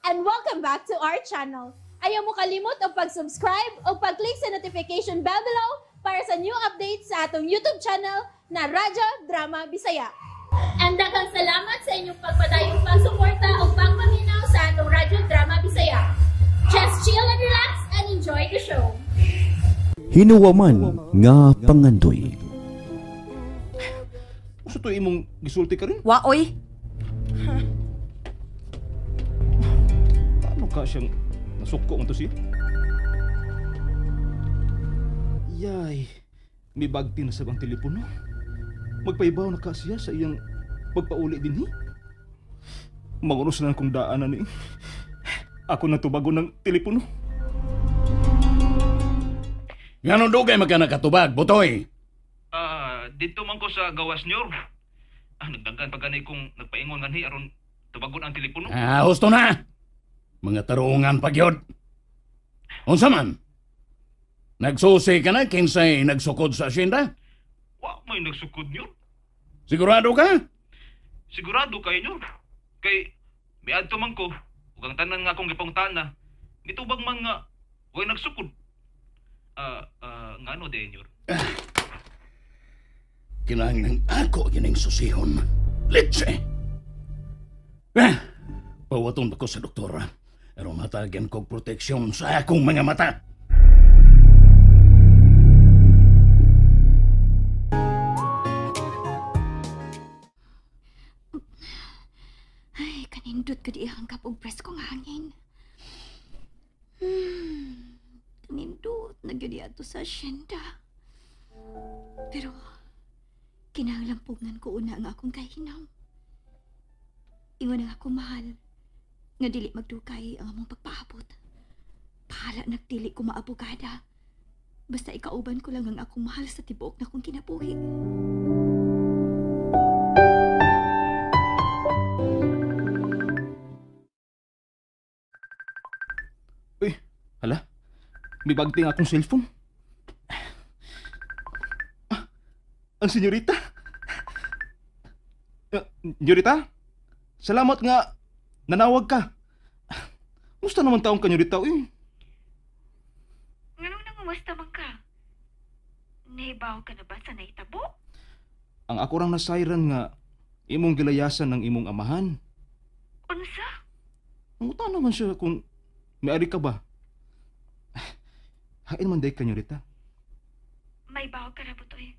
And welcome back to our channel. Ayaw mo kalimot og pag-subscribe o pag-click sa notification bell below para sa new updates sa atong YouTube channel na Radyo Drama Bisaya. And daghang salamat sa inyong pagpadayong pagsuporta o pagpaminaw sa atong Radyo Drama Bisaya. Just chill and relax and enjoy the show. Hinuwaman nga pangandoy. Usa to imong gisulti ka rin? Waoy! Ano ka siyang nasuko man to siya? Yay, may bagti na sa bang telepono. Magpaibaw na ka siya sa iyang pagpauli din hi. Mangunos na kong daan na ni. Ako na tubago ng telepono. Nganong dugay man ka nakatubag, Butoy? Dito man ko sa gawas nyor. Nagdanggan pa ganay kong nagpaingon nganhi aron tubagon ang telepono. Husto na. Mga tarungan pa gyud. Unsa man? Nagsusi ka na kinsay nagsukod sa asyenda? Wa may nagsukod nyor. Sigurado ka? Sigurado kayo nyor. Kay miadto man ko ug ang tanan nga akong gipangutana, mitubag man nga way nagsukod. Ngano de nyor? Kinahanglan ako gining susihon. Litse! Pawaton ba ko sa doktora? Aron hatagan kog proteksyon sa akong mga mata. Ay, kanindot ko di hangkap og preskong hangin. Kanindot na gyud ato sa asyenda. Pero kinahanglan pugnan ko una ang akong kahinam. Ingon ang akong mahal nga dili magdukay ang among pagpaabot. Bahala nagdili ko maabogada. Basta ikauban ko lang ang akong mahal sa tibuok na akong kinabuhi. Uy, hala. May bagti nga akong cellphone. Ang senyorita. Senyorita, salamat nga nanawag ka. Musta naman taong ka, senyorita, uy? Nganong nangumusta man ka? Nahibaw ka na ba sa nahitabo? Ang ako rang nasayran nga imong gilayasan ng imong amahan. Unsa? Nanguta naman siya kung may-ari ka ba. Hain man day ka, senyorita. May baw ka na, Butoy.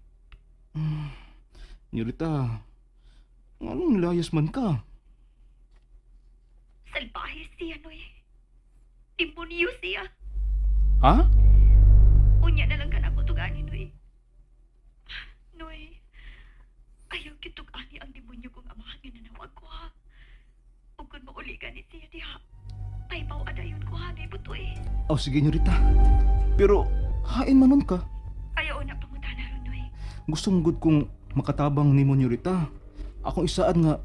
Senyorita, anong nilayas man ka? Salbahe siya, Noy. Demonyo siya. Ha? Unya na lang ka na tugani, Noy. Noy, ayaw kitugani ang demonyo kong amahan nga nanawag ko, ha? Ug kung mauli gani siya diha, paybaw adayon ko, ha, Noy Butoy. Oh, sige, senyorita. Pero, hain man nun ka. Ayaw na pangutana ron, Noy. Gusto mong good kong makatabang nimo, senyorita. Akong isaad nga,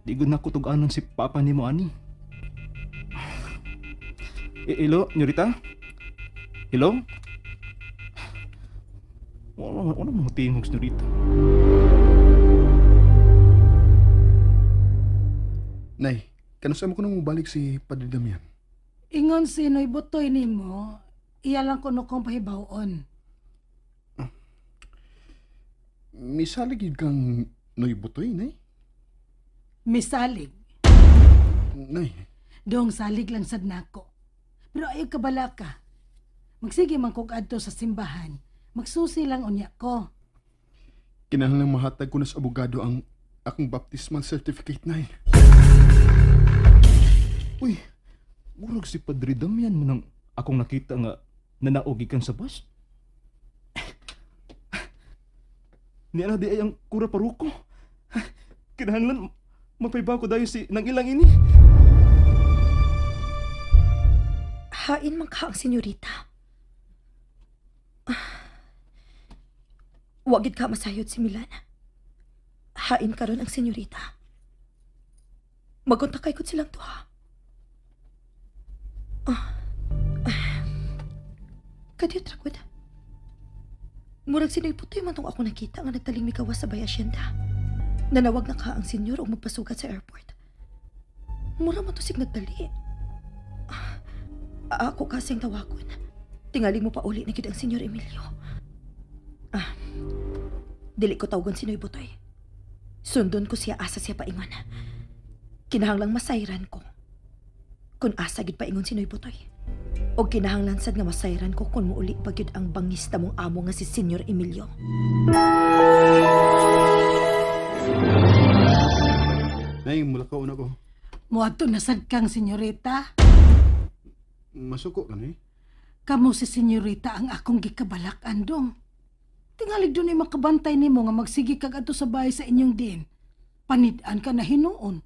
di gud na kutuganan si papa nimo ani. Hello, senyorita? Hello? Wala mo tingog, senyorita. Nay, kanus mo ko nang mubalik si Padre Damian? Ingon si Noy Butoy nimo, iya lang kuno kong pahibawon. Misalig yun kang Noy Butoy, Nay? Misalig. Nay. Dong salig lang sad nako. Pero ayaw kabala ka. Magsige man kog adto sa simbahan. Magsusi lang unya ko. Kinahanglan mahatag ko na sa abogado ang akong baptismal certificate, Nay. Uy, murag si Padre Damian man ang akong nakita nga nanaog gikan sa bus. Niya na di ay ang kura paruko. Kinahanglan mapaiba ko dayon si nang ilang ini. Hain man ka ang senyorita. Wagid ka masayod si Milan. Hain karon ang senyorita. Magunta kay kod silang duha. Kadiyot ra gud. Murag sinoy Putoy man tong ako nakita nga nagtaling mikawas sa Bay Asyenda. Nanawag na ka ang senyor og magpasugat sa airport. Mura man to sig nagdali. Ako kasing tawagon. Tingali mo pa uli na gyud ang Senyor Emilio. Ah, dili ko tawagon si Noy Butoy. Sundon ko siya asa siya paingon. Kinahanglang masayran ko. Kung asa gyud paingon si Noy Butoy. O kinahanglan sad nga masayran ko kung muuli pa gyud ang bangis ta mong amo nga si Senyor Emilio. Nay, mula ka una ko. Muadto na sad kang senyorita. Masuko ka na eh. Kamo si senyorita ang akong gikabalak, andong. Tingalig doon ay makabantay nimo nga magsige kag adto sa bahay sa inyong din. Panid-an ka na hinuon.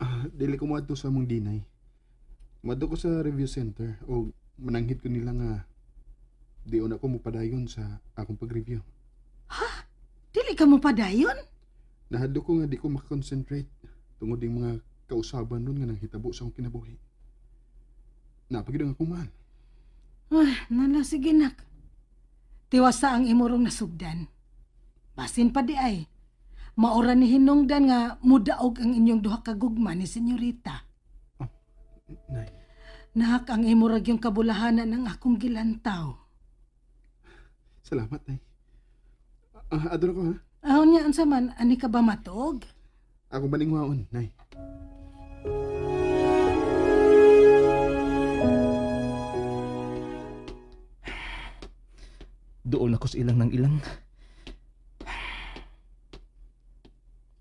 Ah, dili ko moadto sa among dinay. Moadto ko sa review center o mananghid ko nila nga di una ko mopadayon sa akong pag-review. Ha? Dili ka mopadayon? Nahadlok ko nga di ko makakonsentrate tungod ding mga kausaban nun nga nanghitabo sa akong kinabuhi. Napagid ang akong mahal. Ay, nala, sige nak. Tiwasa ang imurong nasugdan. Basin pa di ay. Maura ni hinungdan nga mudaog ang inyong duha ka gugma ni senyorita. Oh, nay. Nak, ang imurag yung kabulahanan ng akong gilantaw. Salamat, nay. Adoro ko, ha? Ahon niya, unsa man, ani ka ba matuog? Ako balingwaon, nay. Doon ako sa ilang ng ilang.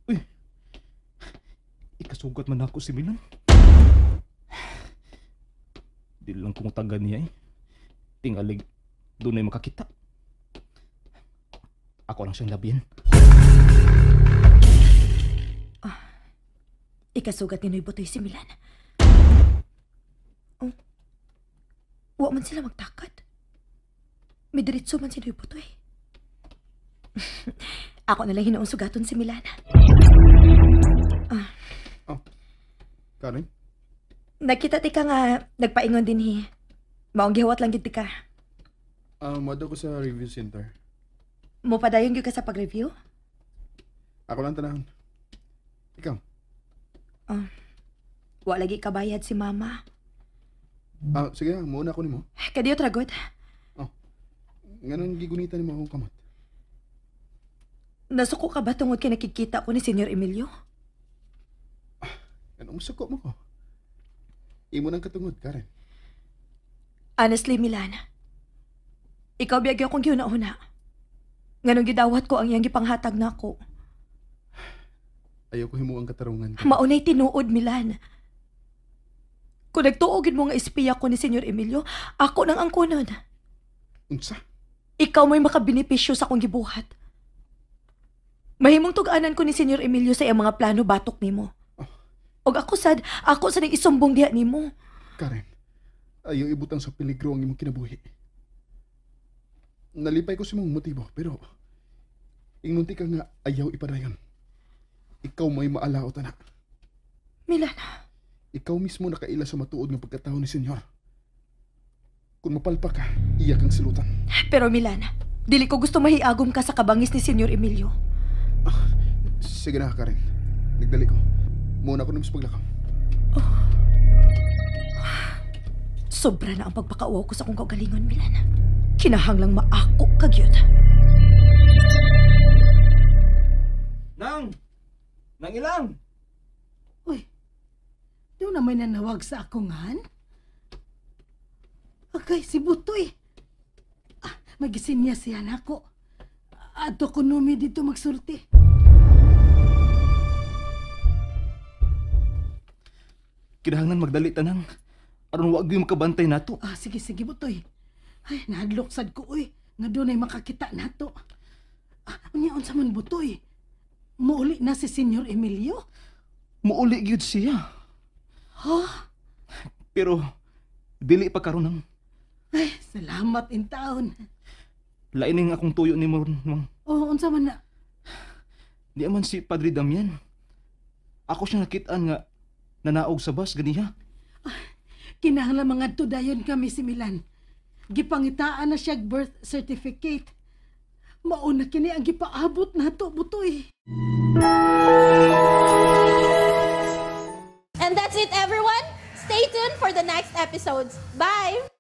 Uy! Ikasugat man ako si Milan. Di lang kung taga niya eh. Tingalig, doon ay makakita. Ako lang siyang labian. Ah, ikasugat ni Noy Butoy si Milan. Oh, wa man sila magtakad. May diretso man si Noy Butoy. Ako na lang hinoong sugaton si Milan. Ah. Oh, Karen? Nakita ti ka nga nagpaingon din hi. Maong gihuwat lang gid ti ka. Moadto ko sa review center. Mopadayon gyud ka sa pag-review? Ako lang tanahon. Ikaw? Wa lagi kabayad si mama. Sige, muuna ako nimo. Kadiyo tragod. Oh. Nganong gigunitan nimo akong kamot? Nasuko ka ba tungod kay nakikita ko ni Senyor Emilio? Anong masuko mo ko? Imo nang katungod, Karen. Honestly, Milan, ikaw biyag akong gihuna-huna. Nganong gidawat ko ang iyang gipanghatag nako. Ayaw ko himuang katarungan. Maunay tinuod, Milan. Kung nagtuo gid mo nga espiya ko ni Senyor Emilio, ako nang angkonon. Unsa? Ikaw mo'y makabenepisyo sa akong gibuhat. Mahimong tug-anan ko ni Senyor Emilio sa iyang mga plano batok nimo. Oh. Og ako sad, ako sa ning isumbong diha nimo. Karen, ayaw ibutang sa peligro ang imong kinabuhi. Nalipay ko sa imong motibo, pero ingnunti ka nga ayaw ipadayon. Ikaw may maalaot ana. Milan. Ikaw mismo nakaila sa matuod nga pagkatao ni Senyor. Kung mapalpa ka, iya kang silutan. Pero Milan, dili ko gusto mahiagom ka sa kabangis ni Senyor Emilio. Sige na, Karen. Nagdali ko. Muna ko naman sa paglakaw. Oh. Sobra na ang pagpakauaw ko sa akong kaugalingon, Milan. Kinahanglang maako ka gyud. Nang! Nang ilang! Uy, doon na may nanawag sa akongan? Agay, si Butoy. Ah, magisin niya siya nako. Ato ko numi dito magsulti. Kinahanglan magdali tanang. Aron wag gyud makabantay nato. Ah, sige sige Butoy. Ay, nahadlok sad ko uy. Nga doon ay makakita nato. Ah, unya unsa man Butoy? Muuli na si Senyor Emilio? Muuli gyud siya. Huh? Pero dili pa karon ang. Ay, salamat in taon. Lain ning akong tuyo nimo ron, Mang. Oh, unsa man na? Di man si Padre Damian. Ako siya nakitaan nga nanaog sa bus ganiha. Ah, kinahanglan mangadto dayon kami si Milan. Gipangitaan na siya birth certificate. Mauna kini ang gipaabot nato, Butoy. And that's it, everyone. Stay tuned for the next episodes. Bye!